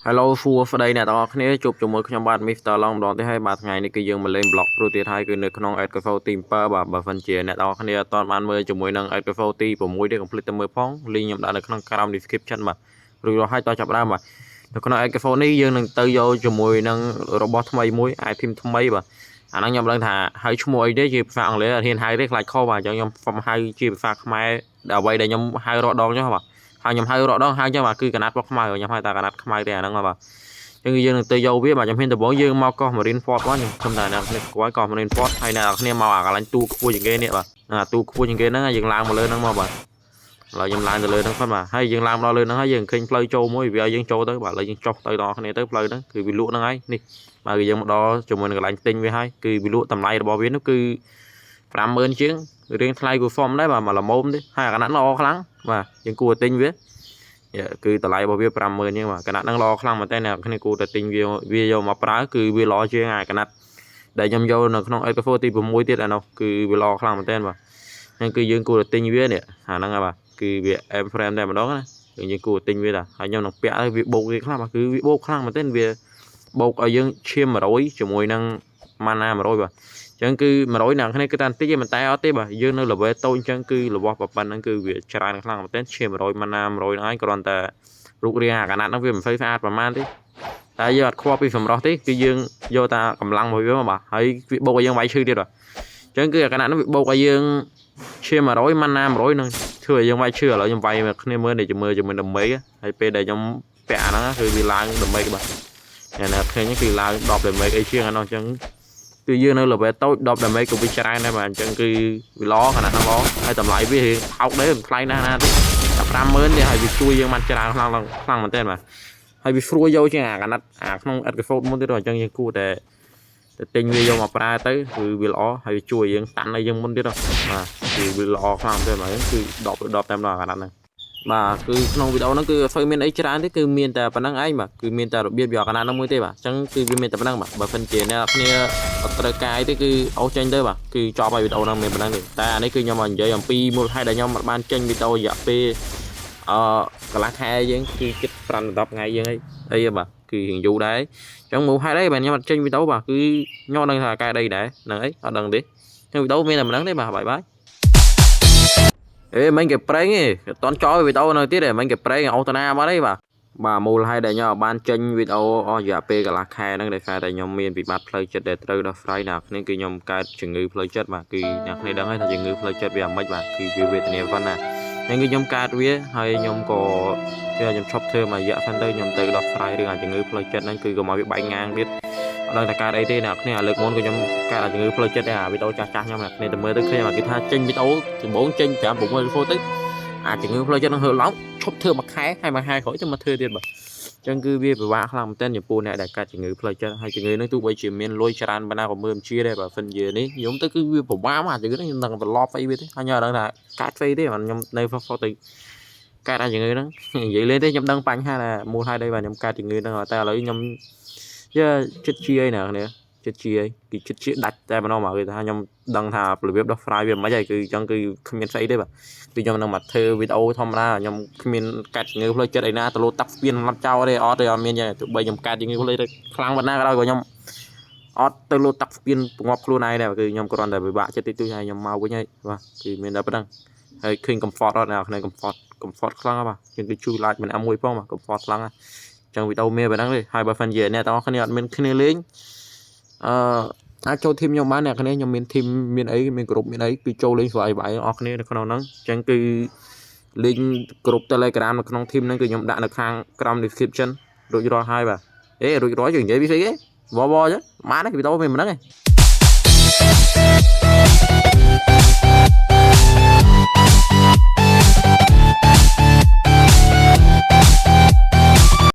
Hello សួស្តីអ្នកទាំងអស់គ្នាជួបជាមួយខ្ញុំបាទ Mr. Long ម្ដងទៀតហើយបាទថ្ងៃនេះគឺយើងមកលេង Blox Fruit ទៀតហើយគឺនៅក្នុង Episode ទី7បាទបើសិនជាអ្នកទាំងអស់គ្នាអត់ទាន់បានមើលជាមួយនឹង Episode ទី6ទេកុំភ្លេចទៅមើលផង link ខ្ញុំដាក់នៅក្នុងក្រោម description បាទរួចរាល់ហើយតចាប់ដើមបាទនៅក្នុង Episode នេះយើងនឹងទៅយកជាមួយនឹងរបស់ថ្មីមួយ item ថ្មីបាទអាហ្នឹងខ្ញុំមិនដឹងថាហៅឈ្មោះអីទេជាភាសាអង់គ្លេសអត់ហ៊ានហៅទេខ្លាចខុសបាទអញ្ចឹងខ្ញុំសុំហៅជាភាសាខ្មែរអ្វីដែលខ្ញុំហៅរាល់ដងចុះបាទហើយខ្ញុំហៅរាល់ដងហៅអញ្ចឹងបាទគឺកណាត់ពណ៌ខ្មៅខ្ញុំហៅតែកណាត់ខ្មៅទេអាហ្នឹងបាទ ចឹងគឺយើងនឹងទៅយកវាបាទខ្ញុំហ៊ានដំបូងយើងមកកោះ Marineford មកខ្ញុំខ្ញុំតែអ្នកគ្នាស្គាល់កោះ Marineford ហើយអ្នកគ្នាមកអាកន្លែងទូខ្ពស់ជាងគេនេះបាទអាទូខ្ពស់ជាងគេហ្នឹងយើងឡើងមកលើហ្នឹងមកបាទឥឡូវខ្ញុំឡើងទៅលើហ្នឹងគាត់បាទហើយយើងឡើងមកដល់លើហ្នឹងហើយយើងឃើញផ្លូវចូលមួយវាឲ្យយើងចូលទៅបាទឥឡូវយើងចុះទៅដល់គ្នាទៅផ្លូវហ្នឹងគឺវាលក់ហ្នឹងហើយនេះបាទគឺយើងមកដល់ជាមួយនឹងកន្លែងទិញវាហើយគឺវាលក់តម្លៃរបស់វានោះគឺ50000ជាងរៀងថ្លៃគួរសមដែរបាទមកល្មមទេហើយអាកណាត់ល្អខ្លាំងបាទយើងគួរទិញវាគឺតម្លៃរបស់វា50000ជាងបាទកណាត់ហ្នឹងល្អខ្លាំងមែនតើអ្នកគ្នាគួរតែទិញវាវាយកមកប្រើគឺវាល្អជាងអាកណាត់ដែលខ្ញុំយកនៅក្នុង Episode ទី6ទៀតអានោះគឺវាល្អខ្លាំងមែនតើបាទហ្នឹងគឺយើងគួរតែទិញវានេះអាហ្នឹងបាទគឺវា M frame តែម្ដងណាយើងគួរតែទិញវាតាហើយខ្ញុំនឹងពាក់ឲ្យវាបោកវាខ្លះបាទគឺវាបោកខ្លាំងមែនតើវាបោកឲ្យយើងឈាម100ជាមួយនឹង mana 100បាទអញ្ចឹងគឺ100អ្នកគ្នាគឺតែបន្តិចទេមិនតែអត់ទេបាទយើងនៅ level តូចអញ្ចឹងគឺរបស់ប៉ុណ្ណឹងគឺវាច្រើនខ្លាំងមែនទែនឈាម100 mana 100ហ្នឹងឯងគ្រាន់តែរូបរាងអាកណាត់ហ្នឹងវាមិនសូវស្អាតប្រហែលទេតែយើងអត់ខ្វល់ពីសម្រស់ទេគឺយើងយកតែកម្លាំងរបស់វាមកបាទហើយវាបោកឲ្យយើងវាយឈឺទៀតបាទអញ្ចឹងគឺអាកណាត់ហ្នឹងវាបោកឲ្យយើងឈាម100 mana 100នឹងធ្វើឲ្យយើងវាយឈឺឥឡូវខ្ញុំវាយមកគ្នាមើលនេះមើលជាមួយ damage ហើយពេលដែលខ្ញុំពាក់អាហ្នឹងគឺវាឡើង damage បាទអ្នកឃើញគឺឡើង10 damage អីជាងអានោះអញ្ចឹងគឺយើងនៅ level តូច10 damage ក៏វាច្រើនដែរបាទអញ្ចឹងគឺវាល្អខណៈហ្នឹងល្អហើយតម្លៃវារៀងថោកដែរមិនថ្លៃណាស់ណាទេតែ50000ទេហើយវាជួយយើងបានច្រើនខ្លាំងខ្លាំងមែនទែនបាទហើយវាស្រួលយកជាងអាកណាត់អាក្នុង episode មុនទៀតអញ្ចឹងយើងគួរតែទៅទិញវាយកមកប្រើទៅគឺវាល្អហើយវាជួយយើងតាន់ឲ្យយើងមុនទៀតបាទគឺវាល្អខ្លាំងមែនទែនបាទគឺ10ទៅ10តែម្ដងអាកណាត់ហ្នឹងបាទគឺក្នុងវីដេអូហ្នឹងគឺអត់សូវមានអីច្រើនទេគឺមានតែប៉ុណ្្នឹងឯងបាទគឺមានតែរបៀបយកកណាត់ហ្នឹងមួយទេបាទអញ្ចឹងគឺវាមានតែប៉ុណ្្នឹងបាទបើមិនជាអ្នកគ្នាអត់ត្រូវកាយទេគឺអូសចេញទៅបាទគឺចប់ហើយវីដេអូហ្នឹងមានប៉ុណ្្នឹងទេតែអានេះគឺខ្ញុំមកនិយាយអំពីមូលហេតុដែលខ្ញុំអត់បានចេញវីដេអូរយៈពេលអឺកន្លះខែយើងគឺគិត5 10ថ្ងៃយើងអីអីបាទគឺរៀងយូរដែរអញ្ចឹងមូលហេតុអីបាទខ្ញុំអត់ចេញវីដេអូបាទគឺខ្ញុំអត់ដឹងថាកែដីដែរហ្នឹងអីអត់ដឹងទេអញ្ចឹងវីដេអូមានតែប៉ុណ្្នឹងទេបាទ bye bye អេមិញគេប្រេងឯងអត់តន់ចោលវីដេអូនៅទៀតទេមិញគេប្រេងអូសតាណាបាត់អីបាទបាទមូលហេតុដែលខ្ញុំអត់បានចេញវីដេអូអស់រយៈពេលកន្លះខែហ្នឹងដោយសារតែខ្ញុំមានវិបត្តិផ្លូវចិត្តដែលត្រូវដោះស្រាយអ្នកគ្នាគឺខ្ញុំកើតជំងឺផ្លូវចិត្តបាទគឺអ្នកគ្នាដឹងហើយថាជំងឺផ្លូវចិត្តវាអាម៉េចបាទគឺវាវេទនាប៉ុណ្ណាហ្នឹងគឺខ្ញុំកើតវាហើយខ្ញុំក៏វាខ្ញុំឈប់ធ្វើមួយរយៈសិនទៅខ្ញុំទៅដោះស្រាយរឿងអាជំងឺផ្លូវចិត្តហ្នឹងគឺកុំឲ្យវាបែកងាងទៀតអត់ដឹងថាកើតអីទេអ្នកគ្នាអាលើកមុនក៏ខ្ញុំកើតអាជំងឺផ្លូវចិត្តដែរអាវីដេអូចាស់ចាស់ខ្ញុំអ្នកគ្នាទៅមើលទៅឃើញអាគេថាចេញវីដេអូដំបូងចេញ5 6ហ្វូទៅអាជំងឺផ្លូវចិត្តហ្នឹងហឺឡើងឈប់ធ្វើមួយខែហើយមួយខែក្រោយទៅមកធ្វើទៀតបាទចឹងគឺវាពិបាកខ្លាំងមែនទែនចំពោះអ្នកដែលកើតជំងឺផ្លូវចិត្តហើយជំងឺហ្នឹងទោះបីជាមានលុយច្រើនប៉ុណ្ណាក៏មើលមិនជាដែរបើសិនជានេះខ្ញុំទៅគឺវាពិបាកមកអាជំងឺហ្នឹងខ្ញុំដឹងត្រឡប់អីវាទេហើយខ្ញុំអត់ដឹងថាកើតស្អីទេបាទខ្ញុំនៅហ្វទៅកើតអាជំងឺហ្នឹងនិយាយលេងទេខ្ញុំដឹងបញ្ហាថាមូលហេតុអីបាទខ្ញុំកើតជំងឺហ្នឹងតែឥឡូវខ្ញុំយ៉ាចិត្តជាអីណាគ្នាចិត្តជាអីគឺចិត្តជាដាច់តែម្ដងមកគឺថាខ្ញុំដឹងថារបៀបដោះស្រាយវាមិនហើយគឺអញ្ចឹងគឺគ្មានស្អីទេបាទគឺខ្ញុំនឹងមកធ្វើវីដេអូធម្មតាខ្ញុំគ្មានកាត់ជំងឺផ្លូវចិត្តអីណាទៅលោតាក់ស្ពានសម្រាប់ចោលទេអត់ទេអត់មានទេទោះបីខ្ញុំកាត់ជំងឺផ្លូវចិត្តខ្លាំងប៉ុណ្ណាក៏ដោយក៏ខ្ញុំអត់ទៅលោតាក់ស្ពានពងាប់ខ្លួនឯងដែរគឺខ្ញុំគ្រាន់តែពិបាកចិត្តតិចតួចហើយខ្ញុំមកវិញហើយបាទគឺមានតែប៉ុណ្្នឹងហើយឃើញ comfort អត់អ្នកគ្នា comfort comfort ខ្លាំងបាទជាងគឺជួយ like ម្នាក់មួយផងបាទ comfort ខ្លាំងណាស់ចឹងវីដេអូមានប៉ុណ្្នឹងទេហើយបើសិនជាអ្នកទាំងអស់គ្នាអត់មានគ្នាលេងអឺអាចចូល team ខ្ញុំបានអ្នកគ្នាខ្ញុំមាន team មានអីមានក្រុមមានអីគឺចូលលេងស្វ័យបាយអស់គ្នានៅក្នុងហ្នឹងអញ្ចឹងគឺលេងក្រុម Telegram នៅក្នុង team ហ្នឹងគឺខ្ញុំដាក់នៅខាងក្រោម description រួចរាល់ហើយបាទអេរួចរាល់យើងនិយាយពីស្អីគេវវចឹងបានទេវីដេអូមានប៉ុណ្្នឹងឯង។